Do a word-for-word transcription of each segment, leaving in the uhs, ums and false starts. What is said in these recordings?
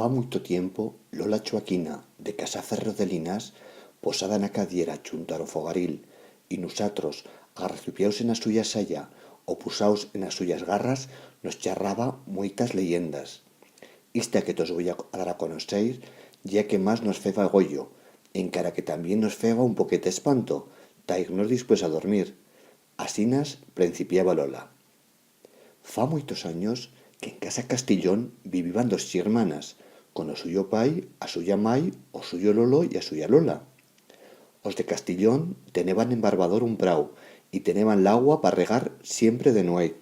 Fa muito tiempo, Lola Chuaquina, de Casaferro de Linás, posada en a cadiera chunto a ro fogaril, y nusatros, arrezupiaus en a suya saya o pusaus en as suyas garras, nos charraba muitas leyendas. Ista que tos voi a, a dar a conocer ye a que mas nos feba goyo, encara que tamién nos feba un poquet espanto ta ir-nos dispués a dormir. Asinas prencipiaba Lola. Fa muitos anyos que en casa Castillón viviban dos chirmanas, con o suyo pai, a suya mai, o suyo lolo y a suya lola. Os de Castillón teneban en Barbador un prau y teneban l'agua pa regar siempre de nueit.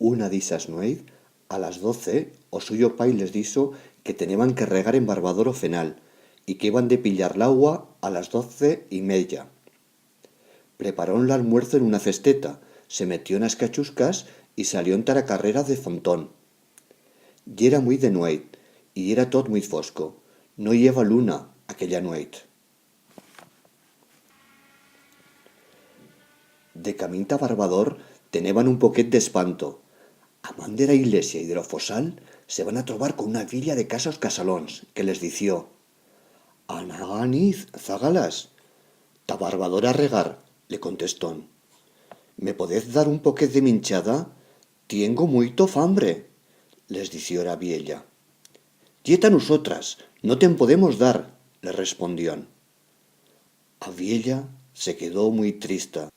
Una d'ixas nueit, a las doce, o suyo pai les dixo que teneban que regar en Barbador o fenal y que heban de pillar l'agua a las doce y meya. Preparón l'almuerzo en una cesteta, se metión as cachuscas y salión ta ra carrera de fontón. Yera muit de nueit y yera tot muit fosco. No i heba luna aquella nueit. De camín ta Barbador teneban un poquet d'espanto. A man de ra iglesia y de ro fosal se van a trobar con una viella de casa os casalons, que les dició: «Anagán iz, zagalas?» «Ta Barbador a regar», le contestón. «Me podez dar un poquet de minchada? Tiengo muito fambre», les dició ra viella. «Ye ta nusotras, no te'n podemos dar», le respondión. A viella se quedó muit trista.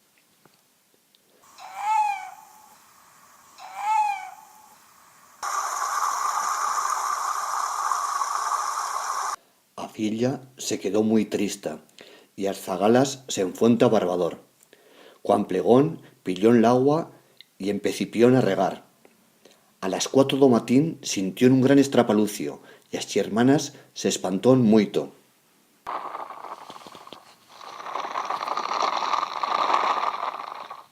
A viella se quedó muit trista y as zagalas se'n fueron ta Barbador. Cuan plegón, pillón l'agua y empecipión a regar. A las cuatro d'o matín sintión un gran estrapalucio y as chirmanas s'espantón muito.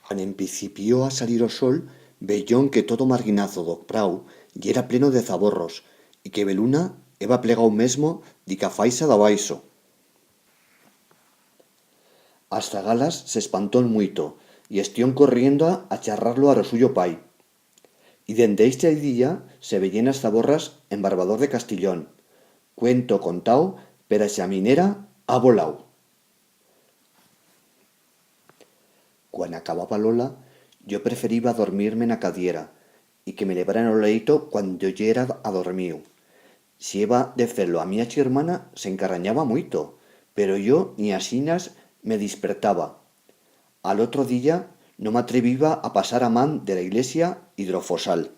Cuan empecipió a salir o sol, veyón que tot o marguinazo d'o prau yera pleno de zaborros y que Beluna heba plegau mesmo dica faixa d'abaixo. As zagalas s'espantón muito y estión corriendo a, a charrar-lo a ro suyo pai. Y dende ixe día se veyen as zaborras en Barbador de Castillón. Cuento contau per a chaminera ha volau. Cuan acababa Lola, yo preferiba dormir-me en a cadiera y que me levaran o leito cuan yo yera adormiu. Si heba de fer-lo a mía chirmana, s'encarranyaba muito, pero yo ni asinas me dispertaba. A l'otro día no m'atreviba a pasar a man de ra iglesia y d'o fosal.